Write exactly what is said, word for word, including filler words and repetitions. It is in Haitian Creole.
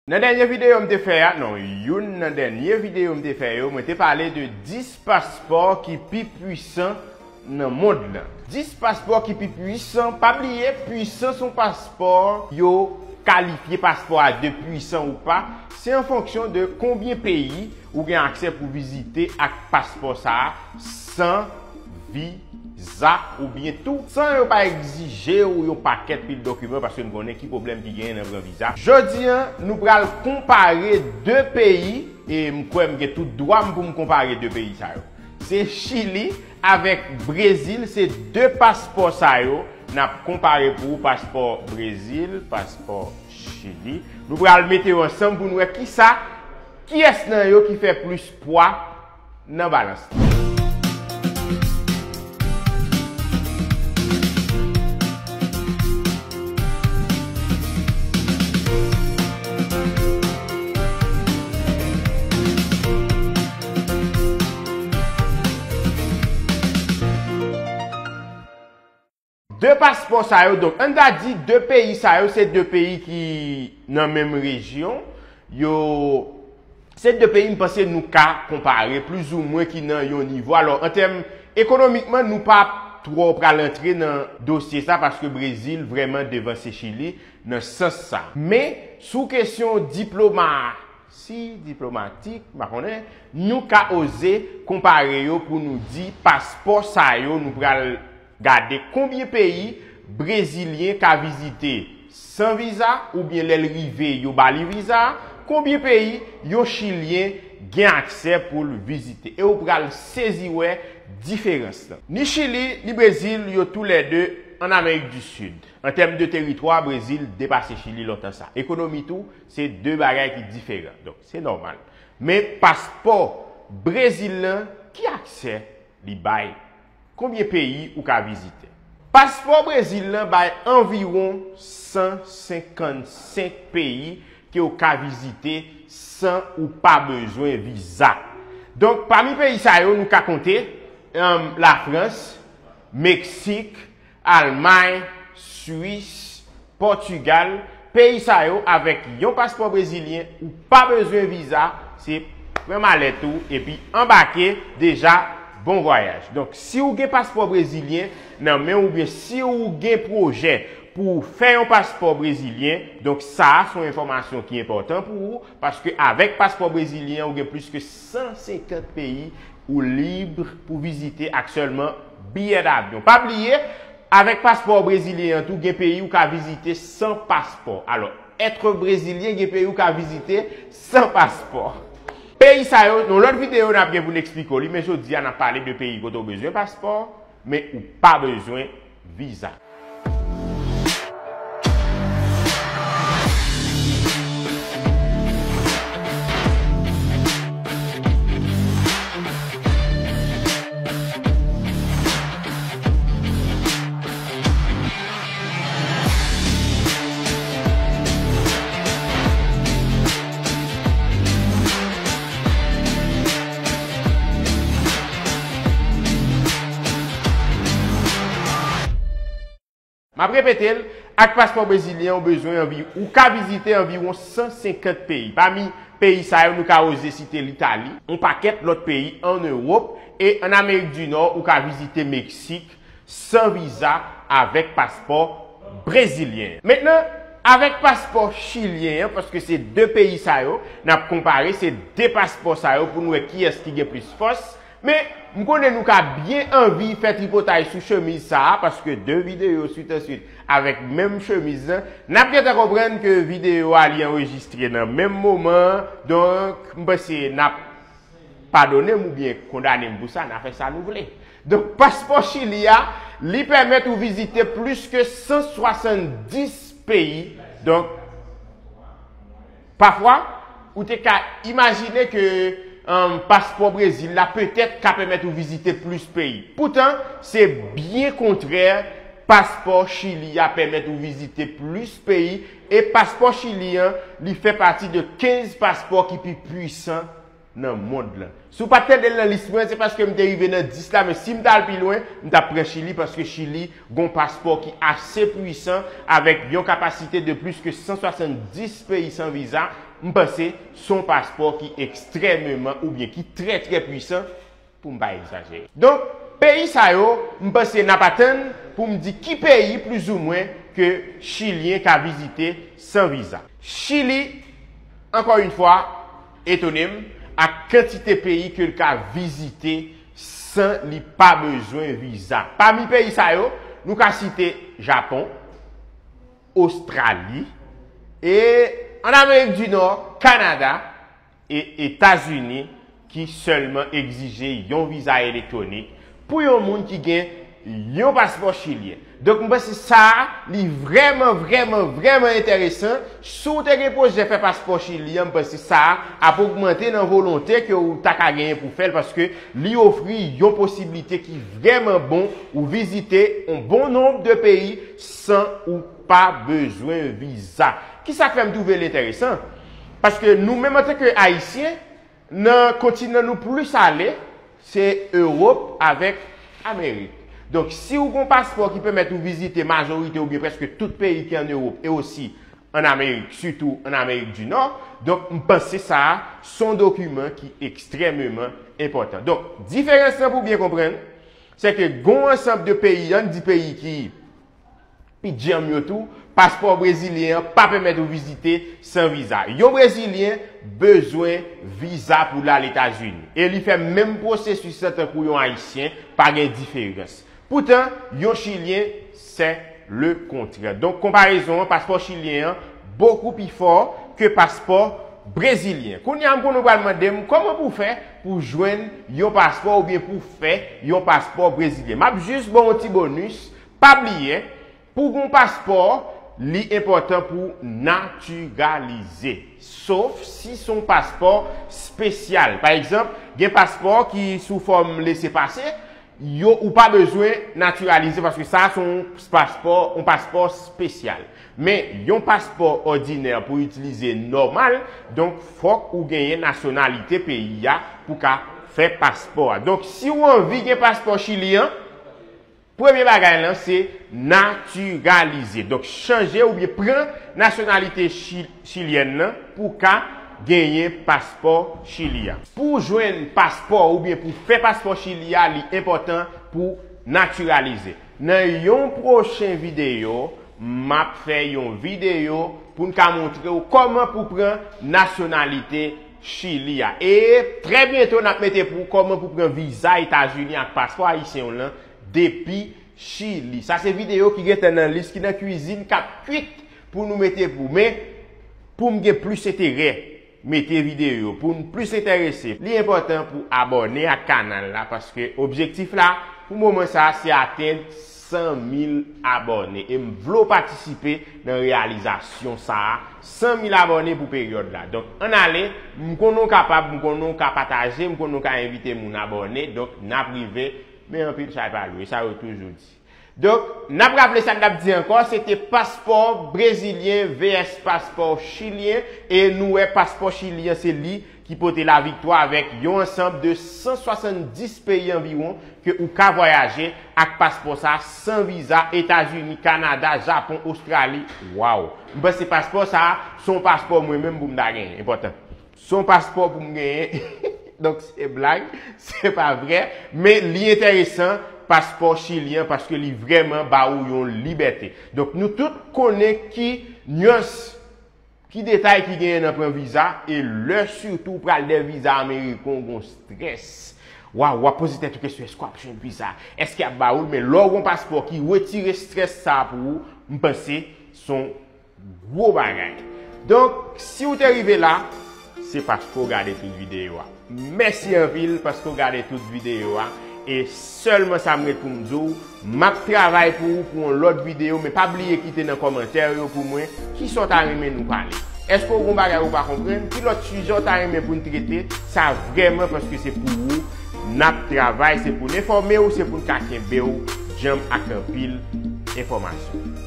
Nan dènye videyo m te fè a, non, youn nan dènye videyo m te fè yo, mwen te pale de dis paspò ki pi pwisan nan mond lan. Dis paspò ki pi pwisan, pa bliye, pwisans yon paspò, yo kalifye paspò a de pwisan ou pa, se an fonksyon de konbyen peyi ou gen aksè pou vizite ak paspò sa a san viza oubyen tou san yo pa egzije w yon pakèt pil dokiman, paske n konnen ki pwoblèm ki genyen nan pran viza. Jodi a, nou pral konpare de peyi, e m kwè m gen tout dwa m pou m konpare de peyi sa yo. Se Chili avèk Brezil, se de paspò sa yo n ap konpare pou ou, paspò Brezil, paspò Chili. Nou pral mete yo ansanm pou n wè kisa, kiyès nan yo ki fè plis pwa nan balans lan. De paspò sa yo, donk, ann ta di de peyi sa yo, se de peyi ki nan menm rejyon. Yo, se de peyi m panse nou ka konpare, plizoumwen ki nan yon nivo. Alò, an tèm ekonomikman, nou pa twò pral antre nan dosye sa, paske Brezil vrèman devanse Chili nan sans sa. Men, sou kesyon diplomasi, diplomatik, m pa konnen, nou ka oze konpare yo pou nou di paspò sa yo, nou pral gade konbyen peyi brezilyen ka vizite san viza, oubyen lè l rive, yo ba li viza, konbyen peyi yon chilyen gen aksè pou l vizite. E ou pral sezi wè diferans lan. Ni Chili, ni Brezil, yo toulède an Amerik di Sid. An tèm de teritwa, Brezil depase Chili lontan sa. Ekonomi tou, se de bagay ki diferan. Donk, se nòmal. Men paspò Brezil lan, ki aksè li bay? Konbyen peyi ou ka vizite? Paspò Brezil lan bay anviwon san senkannsenk peyi ke w ka vizite san ou pa bezwen viza. Donk, pami peyi sa yo, nou ka konte, em, Lafrans, Meksik, Almay, Swis, Pòtigal, peyi sa yo avèk yon paspò brezilyen, ou pa bezwen viza, se pran malèt ou epi anbake deja, bon vwayaj. Donk, si w gen paspò brezilyen nan men w oubyen si w gen pwojè pou w fè yon paspò brezilyen, donk sa a se yon enfòmasyon ki enpòtan pou ou, paske avèk paspò brezilyen an, ou gen plis ke san senkant peyi ou lib pou vizite ak sèlman biyè davyon. Pa bliye, avèk paspò brezilyen an tou, gen peyi ou ka vizite san paspò. Alò, èt brezilyen, gen peyi ou ka vizite san paspò. Peyi sa yo, nan lòt videyo, n ap gen pou n eksplike w li, men jodi a, n ap pale de peyi kote w bezwen paspò, men ou pa bezwen viza. M ap repete l, ak paspò brezilyen, ou bezwen anvi, ou ka vizite anviwon san senkant peyi. Pami peyi sa yo, nou ka oze site Litali, yon pakèt lòt peyi ann Ewòp, e ann Amerik di Nò, ou ka vizite Meksik san viza avèk paspò brezilyen. Mentnan, avèk paspò chilyen an, paske se de peyi sa yo n ap konpare, se de paspò sa yo pou n wè kiyès ki gen plis fòs. Men, m konnen nou ka byen anvi fè tripotay sou chemiz sa a, paske de videyo swit an swit avèk menm chemiz lan, n ap gentan konprann ke videyo a li anrejistre nan menm moman an, donk, m panse n ap padone m oubyen kondane m pou sa, n a fè sa nou vle. Donk, paspò Chili a, li pèmèt ou vizite plis ke san swasanndis peyi. Donk, pafwa, ou te ka imajine ke, um, paspò Brezil la petèt ka pèmèt ou vizite plis peyi. Poutan, se byen kontrè, paspò Chili a pèmèt ou vizite plis peyi, e paspò Chili an, li fè pati de kenz paspò ki pi pwisan nan mond lan. Si w pa t tande l nan lis mwen, se paske m te rive nan dis la, men si m t al pi lwen, m t ap pran Chili, paske Chili gon paspò ki ase pwisan, avèk yon kapasite de plis ke san swasanndis peyi san viza, M panse se yon paspò ki ekstrèmeman oubyen ki trè, trè pwisan, pou m pa egzajere. Donk, peyi sa yo, m panse n ap atann pou m di ki peyi, plizoumwen, ke Chilyen ka vizite san viza. Chili, ankò yon fwa, etone m ak kantite peyi ke l ka vizite san li pa bezwen viza. Pami peyi sa yo, nou ka site Japon, Ostrali, e an Amerik di Nò, Kanada, e Etazini ki sèlman egzije yon viza elektwonik pou yon moun ki gen yon paspò chilyen. Donk, m panse sa a, li vrèman, vrèman, vrèman enteresan. Si w te gen pwojè fè paspò Chili an, m panse sa a ap ogmante nan volonte ke w ta ka genyen pou fè l, paske li ofri yon posiblite ki vrèman bon ou vizite yon bon nonb de peyi san ou pa bezwen viza. Kisa k fè m twouve l enteresan? Paske nou menm antanke Ayisyen, nan kontinan nou plis ale, se Ewòp avèk Amerik. Donk, si w gen yon paspò ki pèmèt ou vizite majorite oubyen prèske tout peyi ki ann Ewòp e osi ann Amerik, sitou ann Amerik di Nò, donk, m panse sa a se yon dokiman ki ekstrèmeman enpòtan. Donk, diferans lan pou byen konprann, se ke gen yon ansanm de peyi, ann di peyi ki pi djanm yo tou, paspò brezilyen an pa pèmèt ou vizite san viza. Yon brezilyen bezwen viza pou l al Etazini. E li fè menm pwosesis lan tankou yon ayisyen, pa gen diferans. Poutan, yon chilyen, se le kontrè. Donk, konparezon an, paspò chilyen an bokou pi fò ke paspò brezilyen. Kounye a, m konnen w pral mande m, kòman pou w fè pou jwenn yon paspò oubyen pou w fè yon paspò brezilyen? M ap jis ba w yon ti bonis. Pa bliye, pou gen yon paspò, li enpòtan pou w natiralize. Sof si se yon paspò espesyal. Pa egzanp, gen paspò ki sou fòm lesepase, yo, ou pa bezwen natiralize paske sa a se yon paspò, yon paspò espesyal. Men, yon paspò òdinè pou itilize nòmal, donk fòk ou genyen nasyonalite peyi a pou ka fè paspò a. Donk, si w anvi gen paspò Chili an, premye bagay lan se natiralize. Donk, chanje oubyen pran nasyonalite chi-, chilyèn nan pou w ka genyen paspò Chili a. Pou w jwenn paspò oubyen pou w fè paspò Chili a, li enpòtan pou w natiralize. Nan yon pwochen videyo, m ap fè yon videyo pou n ka montre w kòman pou w pran nasyonalite Chili a. E trè byento, n ap mete pou w kòman pou w pran viza Etazini ak paspò ayisyen w lan depi Chili. Sa se videyo ki gentan nan lis, ki nan kwizin, k ap kwit pou nou mete pou w. Men, pou m gen plis enterè, mete videyo, pou n plis enterese, li enpòtan pou w abòne ak kanal la, paske objektif la, pou moman sa a, se atenn san mil abòne. E m vle w patisipe nan reyalizasyon sa a, san mil abòne pou peryòd la. Donk, ann ale, m konnen w kapab, m konnen w ka pataje, m konnen w ka envite moun abòne. Donk, n ap rive, men anpil chay pa lou, e sa yo toujou di. Donk, n ap raple sa n t ap di ankò, se te paspò brezilyen vs paspò chilyen, e nou wè paspò Chili an se li ki pote laviktwa avèk yon ansanm de san swasanndis peyi anviwon ke ou ka vwayaje ak paspò sa a san viza, Etazini, Kanada, Japon, Ostrali. Waw! M panse paspò sa a se yon paspò mwen menm pou m ta genyen. Enpòtan. Se yon paspò pou m genyen. Donk, se blag, se pa vrè. Men li enteresan, paspò chilyen, paske li vrèman ba ou yon libète. Donk, nou tout konnen ki nyans, ki detay ki genyen nan pran viza, e lè sitou w pral dèyè viza ameriken, w gon estrès. Waw, w ap poze tèt ou kesyon, èske w ap jwenn viza? Èske y ap ba ou l? Men lè w gon paspò ki retire estrès sa a pou ou, m panse se yon gwo bagay. Donk, si w te rive la, se paske w gade tout videyo a. Mèsi anpil paske w gade tout videyo a. E sèlman sa m gen pou m di w, m ap travay pou ou pou yon lòt videyo, men pa bliye kite nan kòmantè yo pou mwen kisa w ta renmen nou pale. Èske w gen bagay ou pa konprann? Ki lòt sijè w ta renmen pou n trete? Sa vrèman paske se pou ou n ap travay, se pou n enfòme w, se pou n ka kenbe w djanm ak anpil enfòmasyon.